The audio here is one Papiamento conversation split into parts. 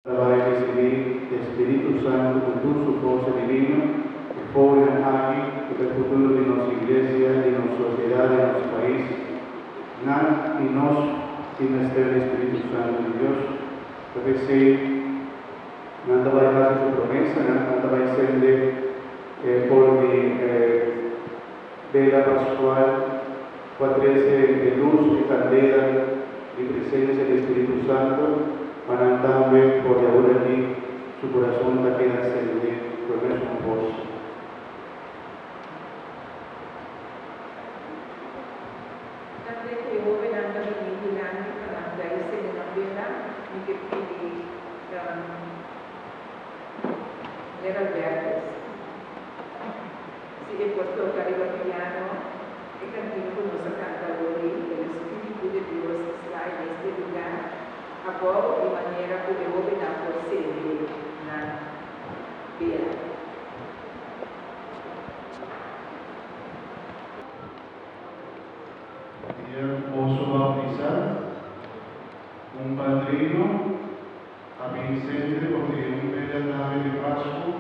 Ta bai risibí e Spiritu Santu ku tur su forsa divino, e hóbennan aki ku ta e futuro di nos iglesia, di nos sosiedat, di nos pais. Nan i nos tin mester di Spiritu Santu di Dios. Ta p'esei nan ta bai hasi su promesanan, nan ta bai sende e for di e bela paskual ku a trese e lus, e kandela di presensia di Spiritu Santu pa nan tambe for di awor aki su kurason ta keda sende ku e mesun forsa. Tambe ku e hóbennan ta bini dilanti pa nan bai sende nan bela, mi ke pidi Meneer Albertus si e por toka riba piano e kantina ku nos a kanta awor ei, El Espíritu de Dios está en este lugar, abou di manera ku e hóbennan por sende nan bela. Dia ku boso bautisá, un padrino a bin sende porque un bela tambe di Pasku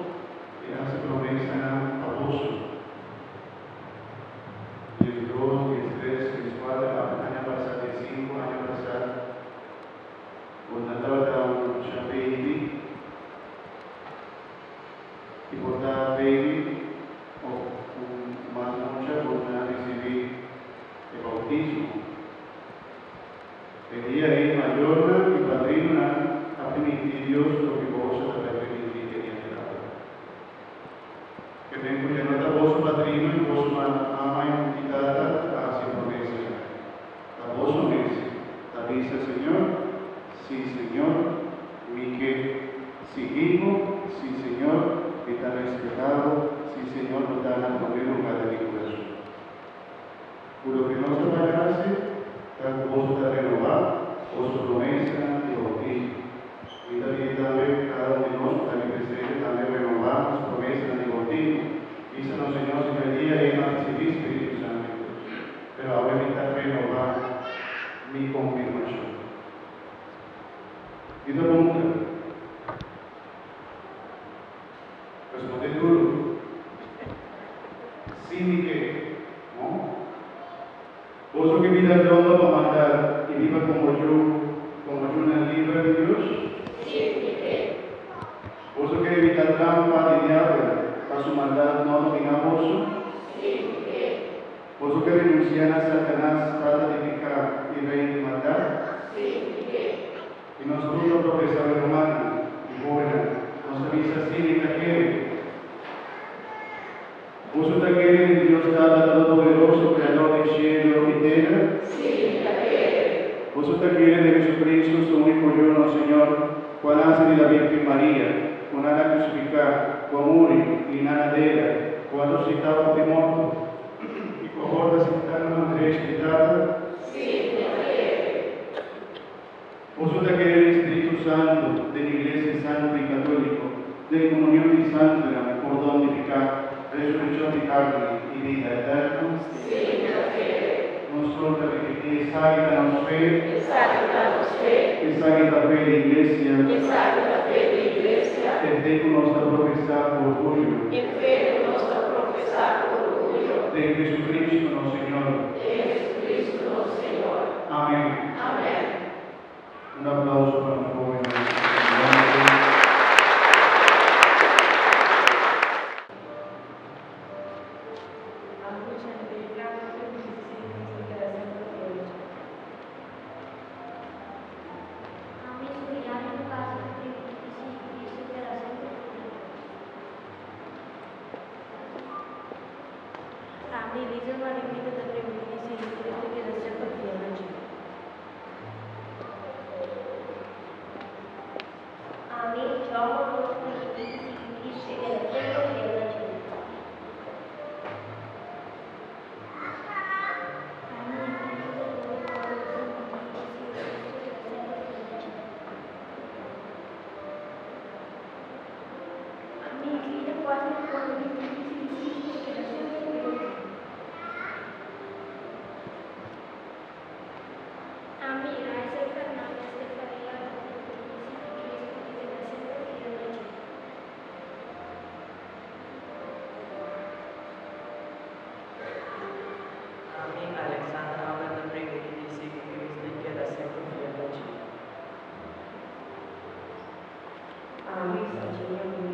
i hasi promesanan pa boso. 12, 13, 14 aña pasá, 15 aña pasá, bo nan tabata un mucha baby i por ta baby òf un mas mucha bo nan a risibí e boutismo. E dia ei mayornan i padrinonan a primintí Dios loke boso ta bai primintí e dia di awe. Ke men ku ya no ta boso padrino i boso mama i tata ta hasi promesa ya. Ta boso mes ta bisa Señor, Sí, Señor, mi ke sigui bo, sí, Señor, mi ta respetá bo, sí, Señor, bo ta na promé lugá den mi kurason. Ku loke nos ta bai hasi ta ku boso ta renobá boso promesanan di boutismo. Mi ta pidi tambe ku kada un di nos ku ta aki presente tambe renobá nos promesanan di boutismo. Bisa nos Señor, Señor, e dia ei mi a risibí Spiritu Santu di Dios, pero awe mi ta renobá mi konfirmashon. Mi ta puntra. Responde duru. Sí, mi ke. No. Boso ke bira lomba pa maldat i biba komo yu, komo yunan liber di Dios? Sí, mi ke. Boso ke evitá trampa di diabel pa su maldat no dominá boso? Sí, mi ke. Boso ke renunsiá na Satanas, tata di piká i rei di maldat? Sí, mi ke. I nos tur ta profesá e rumannan i hóbennan. Nos ta bisa, Sí, mi ta kere. Boso ta kere den Dios Tata Todopoderoso, Kreador di shelu i tera? Sí, mi ta kere. Boso ta kere den Jesucristo, su úniko Yu, nos Señor, ku a nase di la Bírgen Maria, ku nan a krusifiká, ku a muri i nan a dera, ku a resusitá for di morto, i ku awor ta sintá na man derechi di Tata? Sí, mi ta kere. Boso ta kere den Spiritu Santu, den Iglesia Santu i Katóliko, den komunion di santunan, pordon di piká, resurekshon di karni i bida eterno? Sí, mi ta kere. Nos tur ta ripití, Esaki ta nos fe. Esaki ta nos fe. Esaki ta fe di Iglesia. Esaki ta fe di Iglesia. E fe ku nos ta profesá ku orguyo. E fe ku nos ta profesá ku orguyo. Den Jesucristo nos Señor. Den Jesucristo nos Señor. Amén. Amén. Un aplauso pa nos hóbennan estudiante. Ami Chandrayana ta bisti i keda semper probecha. Ami Suriani Lucas ta primintí di sigui Cristo i keda semper fiel na Dios. Ami Lizel Marimita ta primintí di sigui Cristo i keda semper fiel na dje. Ami, John Monroe, ta primintí di sigui Cristo i keda semper fiel na dje. Ami, Elisa Gloria Paolo, ta primintí di sigui Cristo i keda semper fiel na dje. Ami, Clida Cuatro, ta primintí di sigui Cristo i keda semper fiel na dje. Ami, Sarginia.